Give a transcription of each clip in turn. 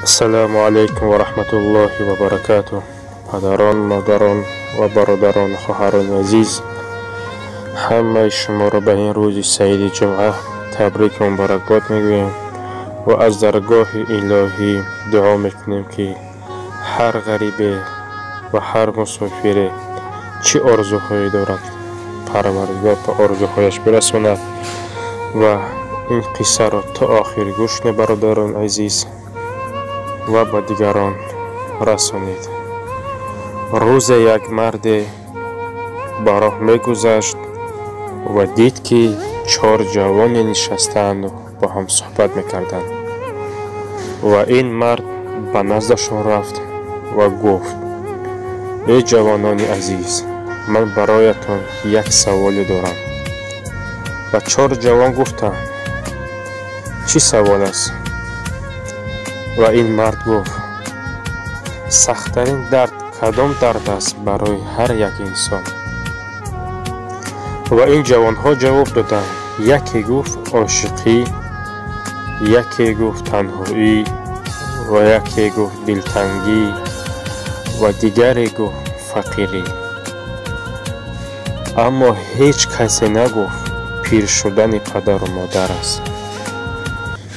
Ассалому алайкум ва раҳматуллоҳи ва баракатуҳ. Падарон, модарон ва бародарону хоҳарони азиз, ҳамаи шуморо ба ин рӯзи саиди ҷумъа табрику муборакбод мегӯем ва аз даргоҳи илоҳӣ дуо мекунем, ки ҳар ғарибе ва ҳар мусофире чӣ орзуҳое дорад, Парвардигор ба орзуҳояш бирасонад. Ва ин қиссаро то охир гӯш кунед, бародарони азиз, ва ба дигарон расонед. Рӯзе як марде ба роҳ мегузашт ва дид, ки чор ҷавоне нишастаанду бо ҳам суҳбат мекарданд. Ва ин мард ба наздашон рафт ва гуфт: «Эй ҷавонони азиз, ман бароятон як саволе дорам». Ва чор ҷавон гуфтанд: «Чӣ савол аст?» Ва ин мард гуфт: «Сахттарин дард кадом дард аст барои ҳар як инсон?» Ва ин ҷавонҳо ҷавоб доданд. Яке гуфт ошиқӣ, яке гуфт танҳоӣ, ва яке гуфт дилтангӣ, ва дигаре гуфт фақирӣ. Аммо ҳеҷ касе нагуфт пир шудани падару модар аст.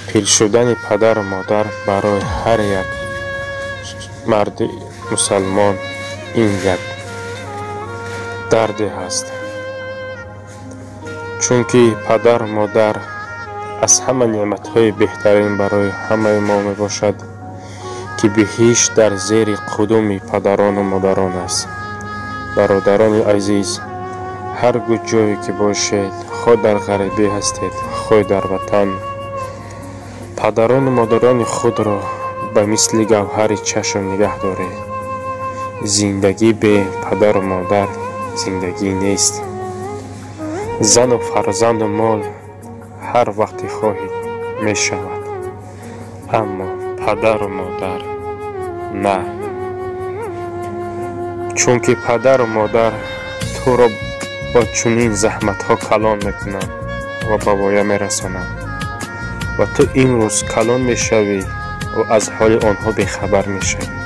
Пир шудани падару модар барои ҳар як марди мусалмон ин як дарде ҳаст, чунки падару модар аз ҳама неъматҳои беҳтарин барои ҳамаи мо мебошад, ки биҳишт дар зери қудуми падарону модарон аст. Бародарони азиз, ҳар ҷое ки бошед, хоҳ дар ғарибӣ ҳастед, хоҳ дар ватан, падарону модарони худро ба мисли гавҳари чашм нигаҳ доред. Зиндагӣ бе падару модар зиндагӣ нест. Зану фарзанду мол ҳар вақте хоҳед мешавад, аммо падару модар на, чунки падару модар туро бо чунин заҳматҳо калон мекунанд ва ба воя мерасонанд, ва ту имрӯз калон мешавӣ ва аз ҳоли онҳо бехабар мешавӣ,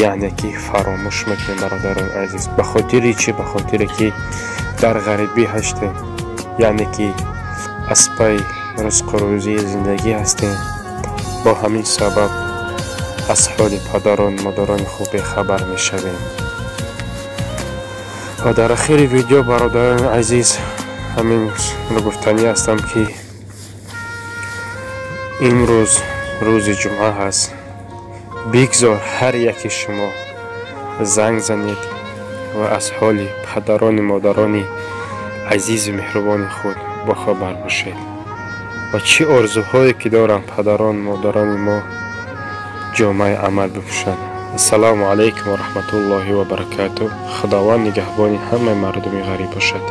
яъне ки фаромӯш мекунем. Бародарони азиз, ба хотири чӣ? Ба хотире ки дар ғарибӣ ҳастем, яъне ки аз пай ризқу рӯзии зиндагӣ ҳастем. Бо ҳамин сабаб аз ҳоли падарону модарони худ бехабар мешавем. Ва дар ахири видео, бародарони азиз, ҳаминро гуфтанӣ ҳастам, ки имрӯз рӯзи ҷумъа ҳаст. Бигзор ҳар яке шумо занг занед ва аз ҳоли падарону модарони азизу меҳрубони худ бохабар бошед ва чӣ орзуҳое ки доранд падарону модарони мо, ҷомаи амал бипӯшанд. Ассалому алайкум ва раҳматуллоҳи ва баракатуҳ. Худованд нигаҳбони ҳамаи мардуми ғариб бошад.